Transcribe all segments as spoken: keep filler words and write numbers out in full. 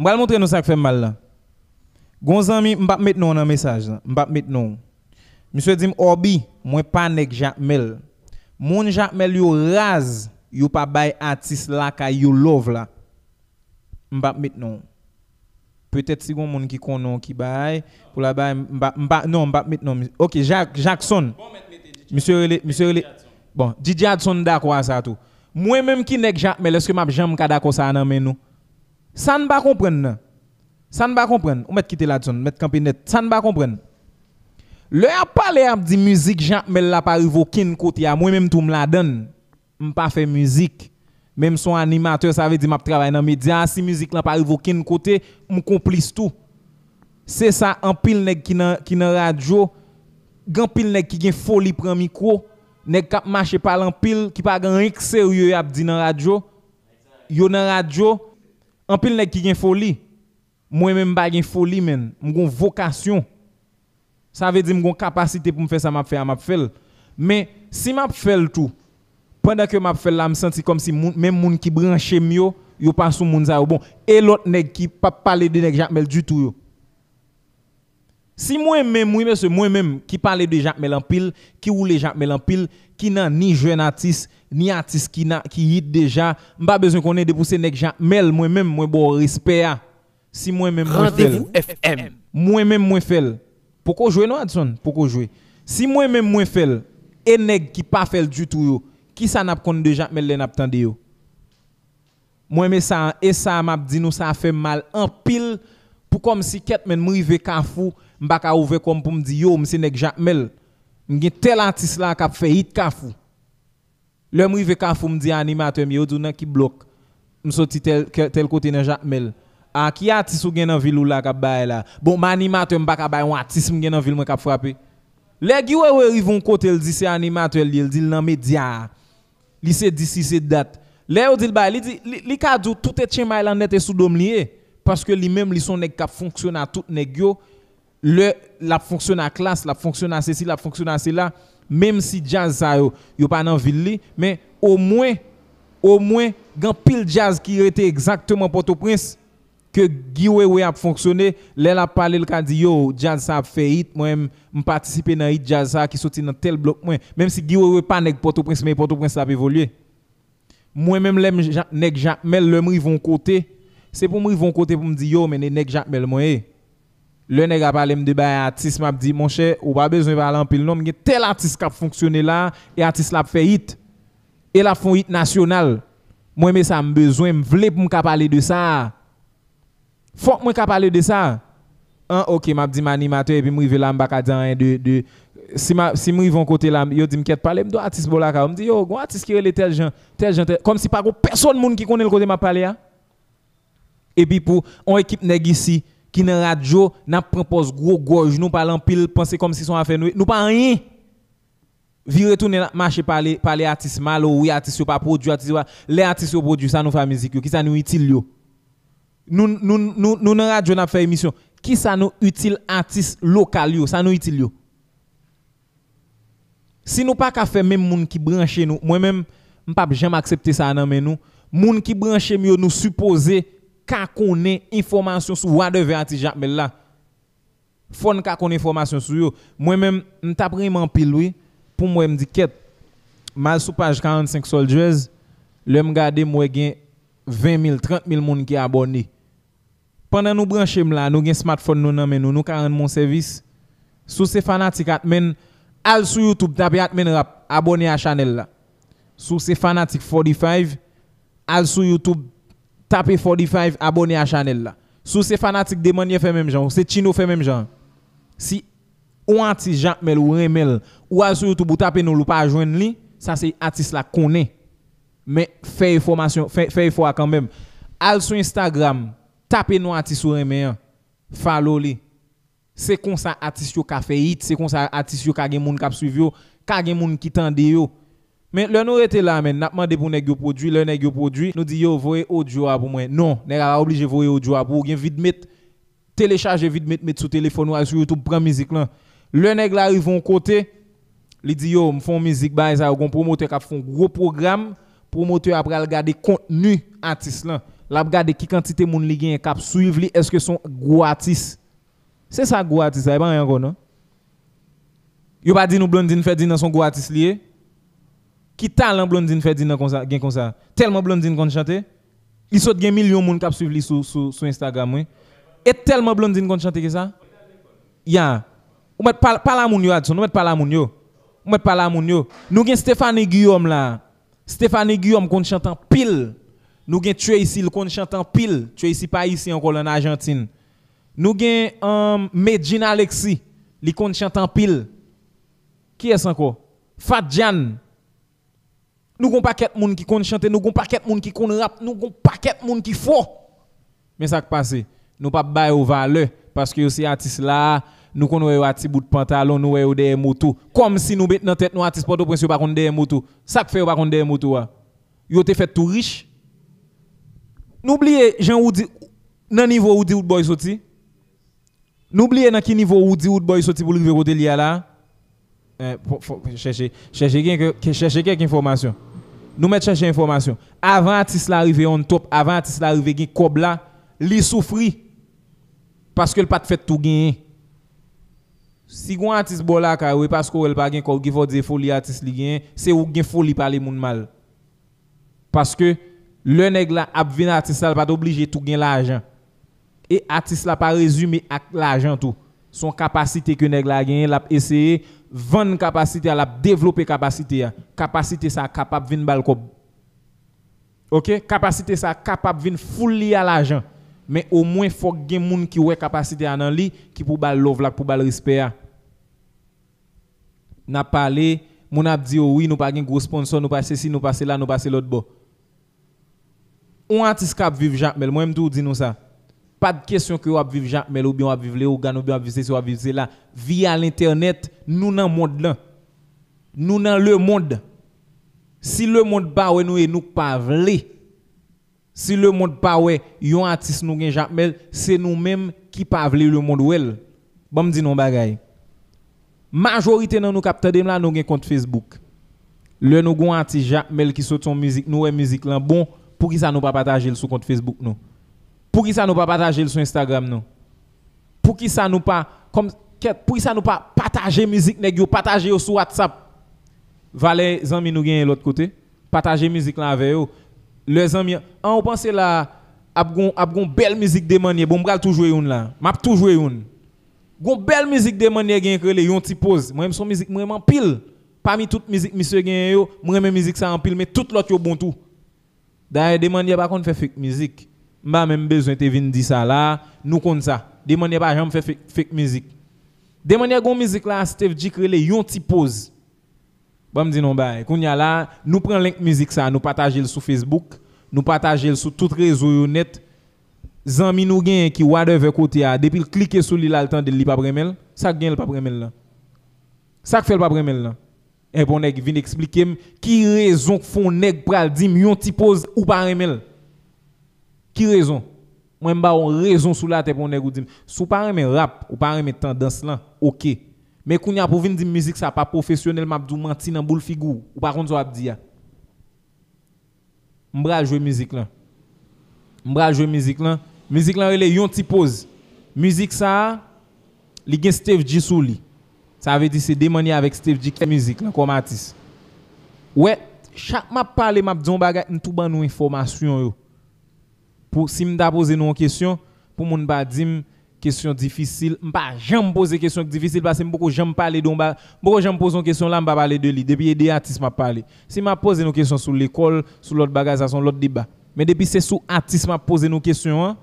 M pral montre nou sa k fè m mal la. Gon zanmi, m p ap met non nan mesaj lan. M p ap met non. Misye di m, Obi, mwen pa nèg Jakmèl. Moun Jakmèl yo raz, yo pa bay atis lakay yo love la. M p ap met non. Petèt si gon moun ki konnen w ki bay, pou la bay, m pa, m pa, non, m p ap met non. Ok, Jak-, Jackson. Misye rele, misye rele. Bon, D J Adson dakò a sa tou. Mwen menm ki nèg Jakmèl, èske m ap janm ka dakò sa a nan men nou? Sa n pa konprann nan. Sa n pa konprann. Ou mèt kite l Adson, mèt kanpe nèt. Sa n pa konprann. Lè y ap pale, y ap di mizik Jakmèl la pa rive okenn kote a, mwen menm tou m ladann. M pa fè mizik. Men m se yon animatè, sa vle di m ap travay nan medya a. Si mizik lan pa rive okenn kote, m konplis tou. Se sa, anpil nèg ki nan, ki nan radyo, gen anpil nèg ki gen foli pran mikwo, nèg k ap mache pale anpil, ki pa gen anyen k serye y ap di nan radyo. Yo nan radyo, anpil nèg ki gen foli. Mwen menm m pa gen foli, menn. M gon vokasyon. Sa vle di m gon kapasite pou m fè sa m ap fè a, m ap fè l. Men, si m ap fè l tou, pandan ke m ap fè l la, m santi kòmsi moun, menm moun ki branche m yo, yo pa sou moun sa yo. Bon, e lòt nèg ki p ap pale de nèg Jakmèl ditou yo? Si mwen menm, wi mesye, mwen menm ki pale de Jakmèl anpil, ki woule Jakmèl anpil, ki nan ni jèn atis, ni atis ki nan, ki hit deja, m pa bezwen konnen depi w se nèg Jakmèl, mwen menm, mwen ba w respè a. Si mwen menm mwen fè l. Randevou F M. Mwen menm mwen fè l. Poko jwe non Adson, poko jwe. Si mwen menm mwen fè l, e nèg ki pa fè l ditou yo, kisa n ap konn de Jakmèl lè n ap tande yo? Mwen men sa, e sa m ap di nou, sa fè m mal anpil, pou kòmsi kèt menn m rive Kafou, m pa ka ouvè kò m pou m di yo, m se nèg Jakmèl. M gen tèl atis la k ap fè hit Kafou. Lè m rive Kafou, m di animatè m, yo di w nan ki blòk? M soti tèl, kè-, tèl kote nan Jakmèl. A, ki atis ou gen nan vil ou la k ap bay la? Bon, m animatè, m pa ka bay yon atis m gen nan vil mwen k ap frape. Lè Guy Wewe rive yon kote, l di se animatè l ye, l di l nan medya a. Li se dis, li se dat. Lè yo di l bay, li di, li, li ka di w tout etchenmay lan nèt e sou do m li ye. Paske li menm, li se yon nèg k ap fonksyone a tout nèg yo. Lè l ap fonksyone a Klass, l ap fonksyone a sesi, l ap fonksyone a sela, menm si djaz sa yo, yo pa nan vil li, men omwen, omwen, gen anpil djaz ki rete egzakteman Pòtoprens, ke Guy Wewe ap fonksyone, lè l ap pale, l ka di, yo, djaz sa ap fè hit, mwen, m patisipe nan hit djaz sa ki soti nan tèl blòk mwen. Menm si Guy Wewe pa nèg Pòtoprens, men Pòtoprens l ap evolye. Mwen menm lè m ja-, nèg Jakmèl, lè m rive yon kote, se pou m rive yon kote pou m di, yo, men e nèg Jakmèl mwen ye. Lè nèg a pale m de bagay atis, m ap di, monchè, ou pa bezwen pale anpil non, m gen tèl atis k ap fonksyone la, e atis la ap fè hit. E l ap fè yon hit nasyonal. Mwen men sa m bezwen, m vle pou m ka pale de sa. Fòk mwen ka pale de sa. An, ok, m ap di m animatè, epi m rive la, m pa ka di anyen de, de, si m a, si m rive yon kote la, yo di m kèt pale m de yon atis bò lakay ou. M di, yo, gon atis ki rele tèl jan, tèl jan, tèl, kòmsi pa gon pèsòn moun ki konnen l kote m ap pale a. Epi pou yon ekip nèg isi ki nan radyo, n ap pran pòz gwo gòj nou, pale anpil, panse kòmsi se yon afè nou ye. Nou pa anyen. Vire tounen l ap mache pale, pale atis mal, o wi, atis yo pa pwodui, atis yo pa, lè atis yo pwodui, sa nou fè a mizik yo, kisa nou itil yo? Nou, nou, nou, nou nan radyo, n ap fè emisyon. Kisa nou itil atis lokal yo? Sa nou itil yo? Si nou pa ka fè menm moun ki branche nou, mwen menm, m p ap janm aksepte sa nan men nou. Moun ki branche m yo, nou sipoze ka konnen enfòmasyon sou wadèvè atis Jakmèl la. Fò n ka konn enfòmasyon sou yo. Mwen menm, m t ap renmen anpil wi, pou m wè m di kèt. M al sou paj karannsenk Soldiers, lè m gade m wè gen ven mil, trant mil moun ki abòne. Pandan nou branche m la, nou gen smartphone nou nan men nou, nou ka rann mwen yon sèvis. Si w se fanatik Atmen, al sou YouTube, tape Atmen Rap, abòne a chanèl la. Si w se fanatik forty-five, al sou YouTube, tape forty-five, abòne a chanèl la. Si w se fanatik Demanyè fè menm jan, ou se Chino fè menm jan. Si yon atis Jakmèl ou renmen l, ou al sou YouTube, ou tape non l, ou pa jwenn li, sa se atis la konnen. Men fè enfòmasyon, fè, fè efò a kanmenm. Al sou Instagram, tape non atis ou renmen an, follow li. Se konsa atis yo ka fè hit, se konsa atis yo ka gen moun k ap swiv yo, ka gen moun ki tande yo. Men lè nou rete la, men, n ap mande pou nèg yo pwodui, lè nèg yo pwodui, nou di yo voye odyo a pou mwen. Non, nèg la pa oblije voye odyo a pou ou, gen Vidmate, telechaje Vidmate, met sou telefòn ou, al sou YouTube, pran mizik lan. Lè nèg la rive yon kote, li di yo, m fè yon mizik, bagay sa yo, gon pwomotè k ap fè yon gwo pwogram, pwomotè a pral gade kontni atis lan. L ap gade ki kantite moun li genyen k ap swiv li, èske se yon gwo atis. Se sa gwo atis la, e pa anyen ankò non. Yo pa di nou Blondine Ferdinand se yon gwo atis li ye? Ki talan Blondine Ferdinand konsa, gen konsa? Tèlman Blondine konn chante, li sot gen milyon moun k ap swiv li sou, sou, sou Instagram, wi. E tèlman Blondine konn chante ke sa? Ya. Ou mèt pale, pale a moun yo, Adson, ou mèt pale a moun yo. Ou mèt pale a moun yo. Nou gen Stéphanie Guillaume la. Stéphanie Guillaume konn chante anpil. Nou gen Tracy, l konn chante anpil. Tracy pa isi ankò, l ann Ajantin. Nou gen, um, Medjine Alexis, li konn chante anpil. Kiyès ankò? Fadjan. Nou gon pakèt moun ki konn chante, nou gon pakèt moun ki konn rap, nou gon pakèt moun ki fò. Men sa k pase, nou p ap ba yo valè, paske yo se atis la, nou konn wè yo a ti bout pantalon, nou wè yo dèyè moto. Kòmsi nou met nan tèt nou atis Pòtoprens yo pa konn dèyè moto. Sa k fè yo pa konn dèyè moto a? Yo te fèt tou rich? Nou bliye jan Roody, nan nivo Roody Roodboy soti? Nou bliye nan ki nivo Roody Roodboy soti pou l rive kote l ye a la? Eh, fò, fò, chèche, chèche gen, ke- chèche kèk enfòmasyon. Nou mèt chèche enfòmasyon. Avan atis la rive on top, avan atis la rive gen kòb la, li soufri. Paske l pa t fèt tou genyen. Si gon atis bò lakay ou, e paske w wè l pa gen kòb, ki fè w di e foli atis li genyen, se ou k gen foli pale moun mal. Paske lè nèg la ap vin atis la, l pa t oblije tou gen lajan. E atis la pa rezime ak lajan tou. Se yon kapasite ke nèg la genyen, l ap eseye vann kapasite a, l ap devlope kapasite a. Kapasite sa a kapab vin ba l kòb. Oke? Kapasite sa a kapab vin full li a lajan. Men omwen fòk gen moun ki wè kapasite a nan li, ki pou ba l love la, ki pou ba l respè a. N ap pale, moun ap di yo, wi, nou pa gen gwo sponsò, nou pa sesi, nou pa sela, nou pa se lòt bò. Yon atis k ap viv Jakmèl, mwen m toujou di nou sa. Pa t kesyon ke w ap viv Jakmèl oubyen w ap viv Leyogàn oubyen w ap viv sesi, w ap viv sela. Vi a lentènèt, nou nan mond lan. Nou nan lemonn. Si lemonn pa wè nou e nou k pa vle. Si lemonn pa wè yon atis nou gen Jakmèl, se nou menm ki pa vle lemonn wè l. Ban m di nou yon bagay. Majorite nan nou k ap tande m la, nou gen kont Facebook. Lè nou gen yon atis Jakmèl ki soti yon mizik, nou wè mizik lan bon, poukisa nou pa pataje l sou kont Facebook nou? Poukisa nou pa pataje l sou Instagram nou? Poukisa nou pa, kòm, kèt, poukisa nou pa pataje mizik nèg yo, pataje yo sou WhatsApp? Valè zanmi nou genyen lòt kote, pataje mizik lan avè yo. Lè zanmi, an, ou panse la, ap gon, ap gon bèl mizik Demanyè, bon, m pral tou jwe youn la. M ap tou jwe youn. Gon bèl mizik Demanyè genyen k rele Yon Ti Poz. Mwen menm se yon mizik mwen renmen anpil. Pami tout mizik misye genyen yo, mwen renmen mizik sa anpil, men tout lòt yo bon tou. Dayè, Demanyè pa konn fè fake mizik. M pa menm bezwen te vin di sa la, nou konn sa. Demanyè pa janm fè fake, fake mizik. Demanyè gon mizik la, Steve G k rele Yon Ti Poz. Ban m di nou yon bagay. Kounye a la, nou pran link mizik sa, nou pataje l sou Facebook, nou pataje l sou tout rezo yo nèt. Zanmi nou genyen ki whatever kote a, depi l klike sou li la, l tande l, li p ap renmen l. Sa k genyen l p ap renmen l lan? Sa k fè l p ap renmen l lan? Enben, yon nèg vin eksplike m ki rezon k fè yon nèg pral di m Yon Ti Poz ou pa renmen l. Ki rezon? Mwen, m ba w yon rezon sou latè pou yon nèg ou di m, si w pa renmen rap, ou pa renmen tandans lan, oke. Men kounye a pou w vin di m mizik sa pa pwofesyonèl, m ap di w manti nan boul figi w. Ou pa konn sa w ap di a. M pral jwe mizik lan. M pral jwe mizik lan. Mizik lan rele Yon Ti Poz. Mizik sa a, li gen Steve G sou li. Sa vle di se Demanyè avèk Steve G ki fè mizik lan kòm atis. Wè, chak m ap pale, m ap di yon bagay, m tou ban nou enfòmasyon yo. Pou, si m ta poze nou yon kesyon, pou moun pa di m kesyon difisil, m pa janm poze kesyon k difisil, paske m poko janm pale de yon ba-, m poko janm poze yon kesyon la, m pa pale de li. Depi e de atis m ap pale. Si m ap poze nou kesyon sou lekòl, sou lòt bagay, sa se yon lòt deba. Men depi se sou atis m ap poze nou kesyon an,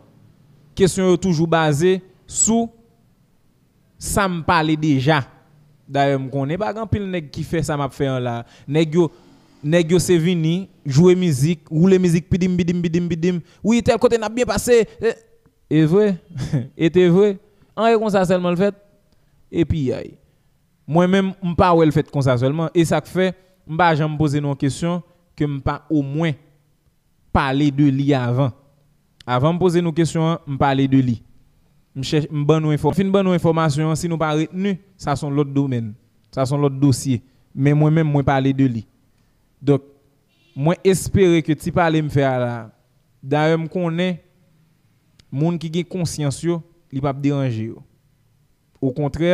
kesyon yo toujou baze sou sa m pale deja. Dayè, m konnen pa gen anpil nèg ki fè sa m ap fè an la. Nèg yo, nèg yo se vini, jwe mizik, woule mizik, pidim, pidim, pidim, pidim. Wi, tèl kote n ap byen pase. E, e vre? E te vre? An e konsa sèlman l fèt? Epi, ay. Mwen menm, m pa wè l fèt konsa sèlman. E sa k fè, m pa janm poze nou yon kesyon ke m pa omwen pale de li avan. Avan m poze nou kesyon an, m pale de li. M chèch-, m ban nou enfò-, fin ban nou enfòmasyon an, si nou pa retni, sa se yon lòt domèn. Sa se yon lòt dosye. Men mwen menm, mwen pale de li. Donk, mwen espere ke ti pale m fè a la, Dayè m konnen moun ki gen konsyans yo, li p ap deranje yo. Okontrè,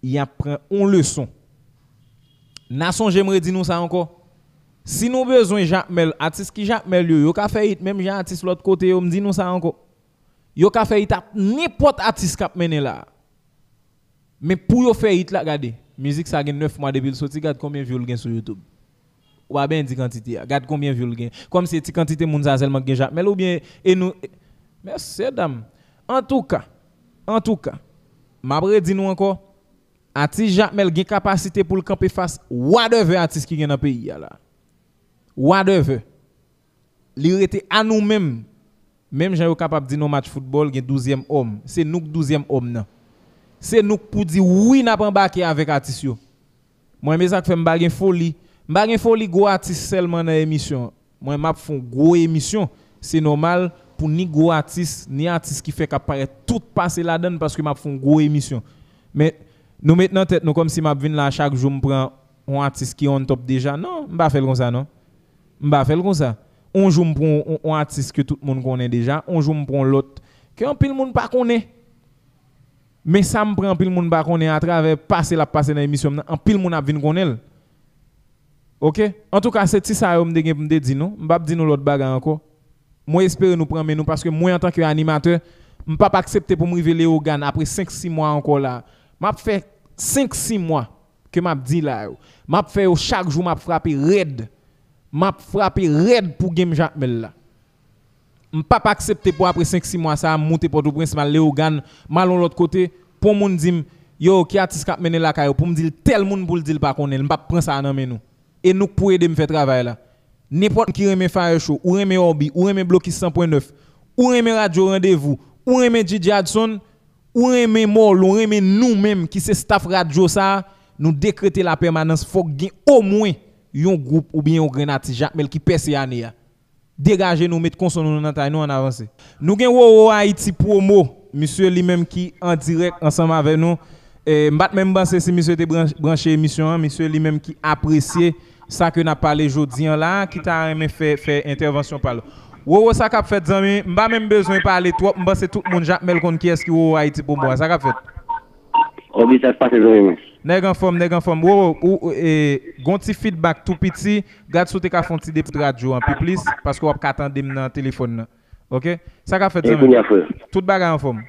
y ap pran yon leson. N a sonje m redi nou sa ankò. Si nou bezwen Jakmèl, atis ki Jakmèl yo, yo ka fè it menm jan atis lòt kote yo, m di nou sa ankò. Yo ka fè it ak nenpòt atis k ap mennen la a. Men pou yo fè it la, gade, mizik sa gen nèf mwa depi l soti, gad konbyen view l gen sou YouTube. Ou pa byen di kantite a. Gad konbyen view l gen. Kòmsi se ti kantite moun sa sèlman k gen Jakmèl oubyen e nou. Mesye dam. Antouka, antouka, m ap redi nou ankò, atis Jakmèl gen kapasite pou l kanpe fas whatever atis ki gen nan peyi a la. Whatever. Li rete a nou menm. Menm jan yo kapab di nan match foutbòl gen douzyèm òm. Se nou k douzyèm òm nan. Se nou k pou di wi n ap anbake avèk atis yo. Mwen, men sa k fè m pa gen foli. M pa gen foli gwo atis sèlman nan emisyon an. Mwen, m ap fè yon gwo emisyon. Se nòmal pou ni gwo atis, ni atis ki fèk ap parèt, tout pase ladan l paske m ap fè yon gwo emisyon. Men, nou met nan tèt nou kòmsi m ap vin la chak jou m pran yon atis ki on top deja. Non, m pa fè l konsa non. M pa fè l konsa. On jou m pran yon, yon atis ke tout moun konnen deja, on jou m pran yon lòt ke anpil moun pa konnen. Men sa m pran anpil moun pa konnen atravè pase l ap pase nan emisyon m nan, anpil moun ap vin konnen l. Oke? Antouka, se ti sa yo m te gen pou m te di nou. M p ap di nou lòt bagay ankò. Mwen espere nou pran men nou paske mwen antanke animatè, m p ap aksepte pou m rive Leyogàn apre senk sis mwa ankò la. M ap fè senk sis mwa ke m ap di la yo. M ap fè yo chak jou, m ap frape rèd. M ap frape rèd pou game Jakmèl la. M p ap aksepte pou apre senk sis mwa sa a, m moute Pòtoprens, m al Leyogàn, m al yon lòt kote, pou yon moun di m, yo, ki atis k ap mennen lakay ou, pou m di l tèl moun pou l di l pa konnen l, m p ap pran sa a nan men nou. E nou k pou ede m fè travay la. Nenpòt moun ki renmen Fire Show, ou renmen Obi, ou renmen Blokis san pwen nèf, ou renmen Radyo Randevou, ou renmen D J Adson, ou renmen Mòlon, ou renmen nou menm ki se staff radyo sa a, nou dekrete lapèmanans, fòk gen omwen yon gwoup oubyen yon grenn atis Jakmèl ki pèse ane a. Degaje nou, met konson nou nan tay nou, ann avanse. Nou gen Roro Haïti Promo, misye li menm ki an dirèk ansanm avè nou. E, m pa t menm panse si misye te bran- branche emisyon an, misye li menm ki apresye sa ke n ap pale jodi an la, ki ta renmen fè, fè entèvansyon pa l. Roro, sa k ap fèt, zanmi? M pa menm bezwen pale twòp, m panse tout moun Jakmèl konn kiyès ki Roro Haïti Promo a. Sa k ap fèt? Obi, sa k pase, zanmi mwen? Nèg anfòm, nèg anfòm. Roro, ou, ou, e, gon ti feedback tou piti, gad si w te ka fè yon ti depout radyo an pi plis, paske w ap ka tande m nan telefòn nan. Oke? Sa k ap fèt, zanmi? E kounye a, frè? Tout bagay anfòm.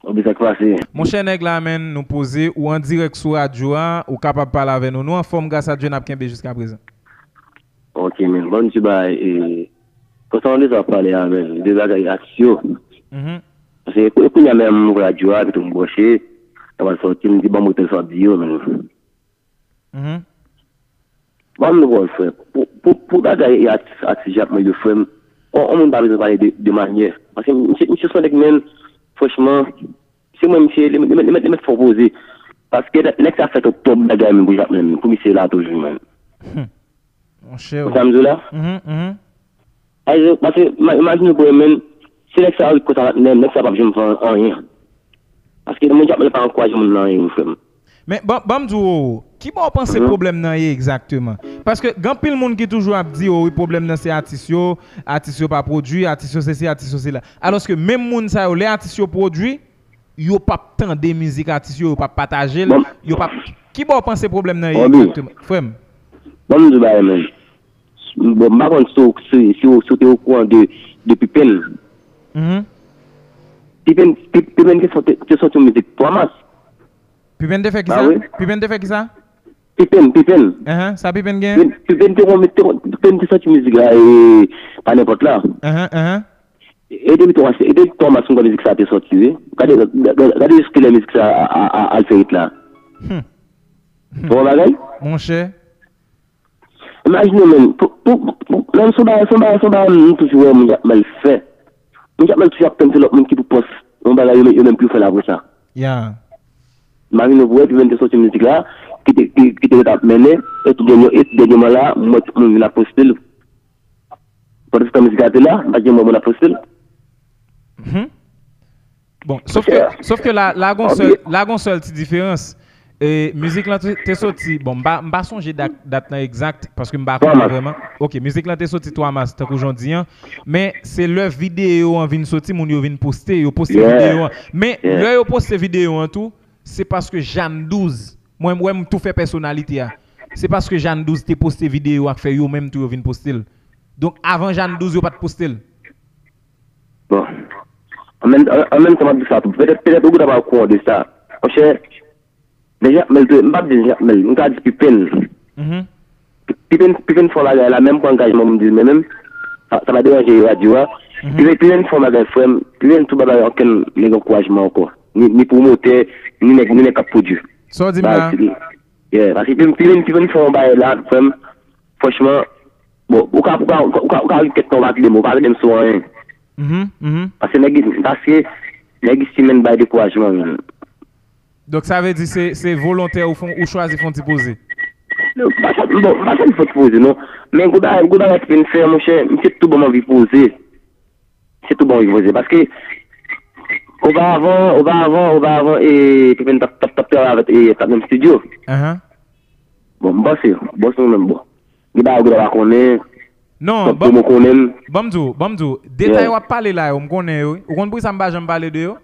Obi, sa k pase? Monchè, nèg la, menn, nou poze, ou an dirèk sou radyo a, ou kapab pale avè nou. Nou anfòm, gras a Dye, n ap kenbe jiska prezan. Ok, men, bon, ti bagay, e, konsa nou deja pale a, men, de bagay atis yo. Mhm. Paske, kou- kounye a menm, m ouvè radyo a, epi tou m branche, sa pral sòti, m di, ban m rete sa di yo, men. Mhm. Ban m nou wòl, frè. Pou, pou, pou bagay e atis, atis Jakmèl yo, frè m, on, on moun pa bezwen pale de, de manyè. Paske, misye, misye se yon nèg, men, franchman, se mwen, misye, li, li, li, li mèt fè w poze. Paske, nèg sa fè twòp bagay, men, pou Jakmèl, men, pou misye la toujou, men. Hmm. Monchè, ou sa m di w la? Mhm, mhm. Ay, paske, ma- imajine w, men, si nèg sa ret konsa, nèg, nèg sa p ap janm fè anyen. Paske moun Jakmèl pa ankouraje moun nan anyen, wi, frè m. Men, ban, ban m di w, ki bò w panse pwoblèm nan ye egzakteman? Paske gen anpil moun ki toujou ap di, o, wi, pwoblèm nan se atis yo, atis yo pa pwodui, atis yo sesi, atis yo sela. Alòske menm moun sa yo, lè atis yo pwodui, yo p ap tande mizik atis yo, yo p ap pataje l, yo p ap. Ki bò w panse pwoblèm nan ye egzakteman, frè m? Ban m di w bagay, men. Bon, m pa konn si w, si, si w, si w te okouran de, de Pippen. Mhm. Pippen, Pi- Pippen te sòti, te sòti yon mizik twa mas. Pippen te fè kisa? Pippen te fè kisa? Pippen, Pippen. Ahan, sa Pippen gen? Pippen, Pippen te, te, Pippen te sòti mizik la, e, pa nenpòt la. Ahan, ahan. E depi twa, e depi twa mas, m kwè mizik sa te sòti, wi. Gade, gade, gade jiske lè mizik sa a, a, a, al fè it la. Hmm. Bon bagay? Monchè. Imajine w, men, pou, pou, pou, menm si w bagay, si w bagay, si w bagay, nou toujou wè moun Jakmèl fè. Moun Jakmèl toujou ap tann se lòt moun ki pou pòs yon bagay, yo, yo menm pou yo fè l apre sa. Ya. Imajine w, pou wè, Pippen te sòti mizik la, ki te, ki, ki te ret ap mennen, e tout dènye, e tout dènyèman la, m wè tout moun vin ap poste l. Pandan se tan mizik la te la, m pa t janm wè moun ap poste l. Mhm. Bon, sof ke, sof ke la, la gon sèl, la gon sèl ti diferans. E mizik lan te, te soti, bon, m pa, m pa sonje dat, dat lan egzak, paske m pa konnen vrèman. Ok, mizik lan te soti twa mas, tankou jan w di an. Men se lè videyo an vin soti, moun yo vin poste, yo poste videyo an. Men lè yo poste videyo an tou, se paske Jàn douz, mwen, mwen, m tou fè pèsonalite a. Se paske Jàn douz te poste videyo a k fè yo menm tou yo vin poste l. Donk, avan Jàn douz, yo pa t poste l. Bon. An menm, an, an menm tan, m ap di sa tou. Petèt, petèt, ou ta pa okouran de sa. Monchè, men Jakmèl tou, m p ap di Jakmèl, m ka di Pipen. Pipen, Pipen fè yon bagay la, menm pou angajman m di l, men menm, sa, sa pa deranje radyo a. Pipen, Pipen fè yon bagay, frè m, Pipen tou pa bay okenn nèg ankourajman ankò. Ni, ni pwomotè, ni nèg, ni nèg k ap pwodui. Sa w di m la? Yeah, paske Pipen, Pipen, Pipen fè yon bagay la, frè m, franchman, bon, ou ka, ou ka, ou ka, ou ka ret kèt tan, ou pa kite m, ou pa kite m sou anyen. Paske nèg, paske nèg isi menm bay dekourajman, menm. Donk, sa vle di se, se volontè ou fon, ou chwazi fon ti poze? Non, m pa chwazi, bon, m pa chwazi fon ti poze, non. Men gwo bagay, gwo bagay Pipen fè, monchè, misye tou ban m anvi poze. Misye tou ban m anvi poze. Paske, oparavan, oparavan, oparavan, e, Pipen t ap, t ap, t ap travay avèk, e, t ap nan estidyo. Bon, m panse, bon, se nou menm, bon. Gen bagay ou gen dwa pa konnen. Non, Tank pou mwen konnen m. Ban m di w, ban m di w. Detay w ap pale la yo, m konnen yo, wi. Ou konn poukisa m pa janm pale de yo?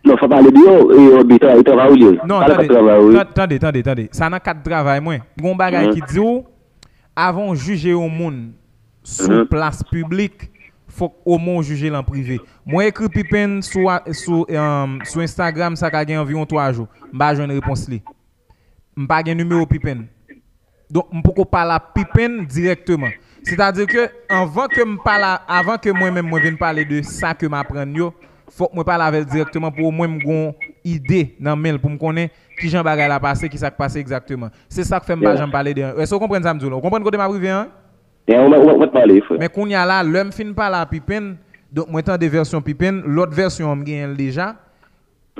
Non, fò pale de yo, e yo bita, e travay ou li ye. Non, pa tande, travay ou, wi. tan- tande, tande, tande. Sa nan kad travay mwen. Gon bagay ki di w, avan w jije yon moun sou plas piblik, fòk omwen w jije l an prive. Mwen ekri Pipen sou, a- sou, um, sou Instagram, sa ka gen anviwon twa jou. M pa jwenn repons li. M pa gen nimewo Pipen. Donk, m poko pale a Pipen dirèkteman. Sètadi ke anvan ke m pale, avan ke mwen menm mwen vin pale de sa ke m aprann yo, fòk mwen pale avè l dirèkteman pou omwen m gon ide nan men l pou m konnen kijan bagay la pase, kisa k pase egzakteman. Se sa k fè m pa janm pale de. Èske w konprann sa m di w la? Ou konprann kote m ap rive an? Yeah, ou mèt, ou mèt, ou mèt pale, frè. Men kounye a la, lè m fin pale a Pipen, donk mwen tande vèsyon Pipen, lòt vèsyon an m genyen l deja.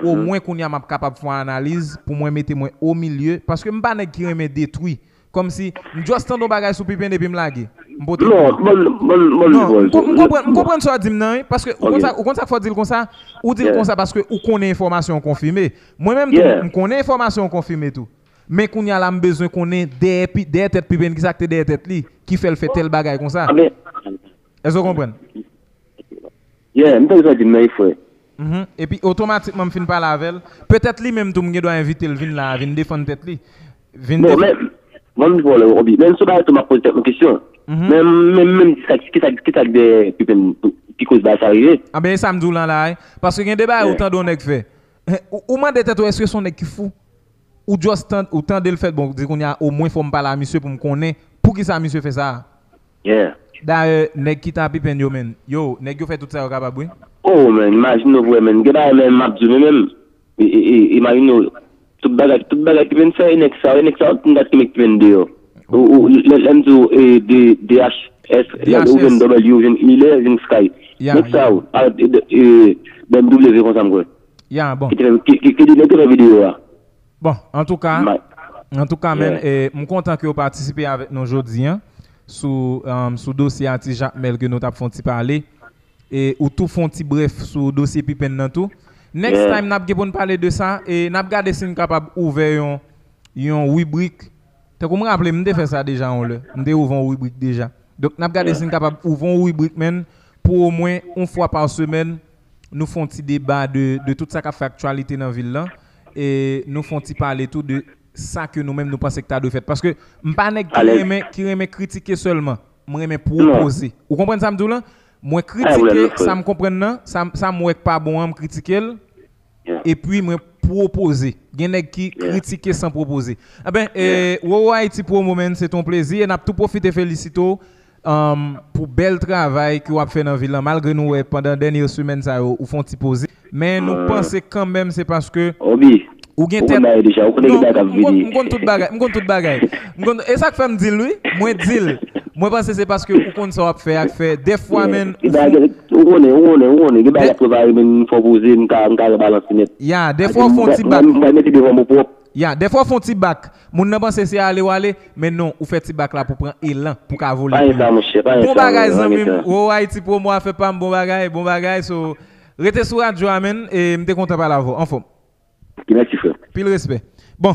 Omwen kounye a m ap kapab fè yon analiz pou mwen mete mwen omilye, paske m pa nèg ki renmen detwi. Kòmsi, m just tande yon bagay sou Pipen epi m lage. M pote pou Non, ou. bon, bon, bon, Non, bon, m kon- m bon. konprann, m konprann sa w di m nan, wi, paske ou konn Ok. sa, ou konn sa k fè w di l konsa, ou di l Yeah. konsa paske ou konnen enfòmasyon an konfime. Mwen menm tou, Yeah. m konnen enfòmasyon an konfime tou. Men kounye a la, m bezwen konnen dèyè pi- dèyè tèt Pipen, kisa k te dèyè tèt li, ki fè l fè tèl bagay konsa. Ah, ben, Èske w konprann? Yeah, m tande sa w di m nan, wi, frè. Mhm. Epi otomatikman m fin pale avè l. Petèt li menm tou m gen dwa envite l vin la, vin defann tèt li. Vin Bon, defann. Men, mwen m di pou ou, Obi, men sou bagay tou m ap poze tèt mwen kesyon. Mhm. Men, men, men, kisa, kisa, kisa k dèyè Pipen ki koz bagay sa rive? Anben, e sa m di w lan la, wi. Paske gen de bagay ou tande yon nèg fè. Ou, ou mande tèt ou, èske se yon nèg ki fou? Ou just tande, ou tande l fèt, bon, ou di kounye a, omwen fò m pale a misye pou m konnen poukisa misye fè sa. Yeah. Dayè, nèg ki ta Pipen yo, menn. Yo, nèg yo fè tout sa yo kapab, wi. Oh, men, imajine w vre, men. Gen bagay, men, m ap di w, men, men. E, e, e, imajine w, tout bagay, tout bagay Pipen fè, e nèg sa, e nèg sa, tout nèg ki met Pipen deyò. Ou, ou, lè, lè m di w, e, de, D H S, D H S. Ou jwenn W, ou jwenn Ile, ou jwenn Sky. Ya, Nèg sa, ya. Ou, a, e, de, e, B M W konsa m kwè. Ya, bon. Ki te fè, ki, ki, ki te fè videyo a. Bon, antouka, Ma- antouka, men, Yeah. e, m kontan ke w patisipe avèk nou jodi a sou, um, sou dosye atis Jakmèl ke nou t ap fè yon ti pale. E ou tou fè yon ti brèf sou dosye Pipen nan tou. Next Yeah. time, n ap gen pou n pale de sa, e n ap gade si n kapab ouvè yon, yon ribrik. Tankou m raple, m te fè sa deja yon lè. M te ouvè yon ribrik deja. Donk, n ap gade si n kapab ouvè yon ribrik, menn, pou omwen yon fwa pa semèn, nou fè yon ti deba de, de tout sa k ap fè aktyalite nan vil lan. E nou fè yon ti pale tou de sa ke nou menm nou panse k ta dwe fèt. Paske m pa nèg ki Alèz. renmen, ki renmen kritike sèlman. M renmen pwopoze. Ou konprann sa m di w lan? Mwen Ay, wè, kritike nou fè. Sa m konprann nan, sa, m- sa m wè k pa bon an, m kritike l. Yeah. Epi mwen pwopoze. Gen nèg ki Yeah. kritike san pwopoze. Enben, e, Wowo Haiti Promo, menn, se t on plezi. E n ap tou pwofite felisite w, um, pou bèl travay ke w ap fè nan vil lan. Malgre nou wè pandan dènye semèn sa yo, ou fè yon ti poze. Men nou panse kanmenm se paske Obi, ou gen ou tèt. konn bagay deja, ou konn Non, ki bagay k ap m konn, vini. M konn tout bagay. M konn tout bagay. M konn, e sa k fè m di l, wi. Mwen di l. Mwen panse se paske ou konn sa w ap fè ak fè. Dèfwa, menn, Gen ou fou. bagay, ou konnen, ou konnen, ou konnen. Gen bagay De- ap prepare, men m fè w poze, m ka, m ka rebalanse nèt. Ya, dèfwa ou fè yon ti M- bak. M pral mete devan mwen pwòp. Ya, dèfwa ou fè yon ti bak. Moun nan panse se ale w ale, men non, ou fè ti bak la pou pran elan, pou ka vole Pa pi gen sa, lwen. monchè, pa gen Bon sa, bagay, pa gen zanmi m. sa. Wowo Haiti Promo a fè pa m, bon bagay, bon bagay. So, rete sou radyo a, menn, e m te kontan pale avè w. Anfòm. Ok, mèsi, frè. Pil respè. Bon,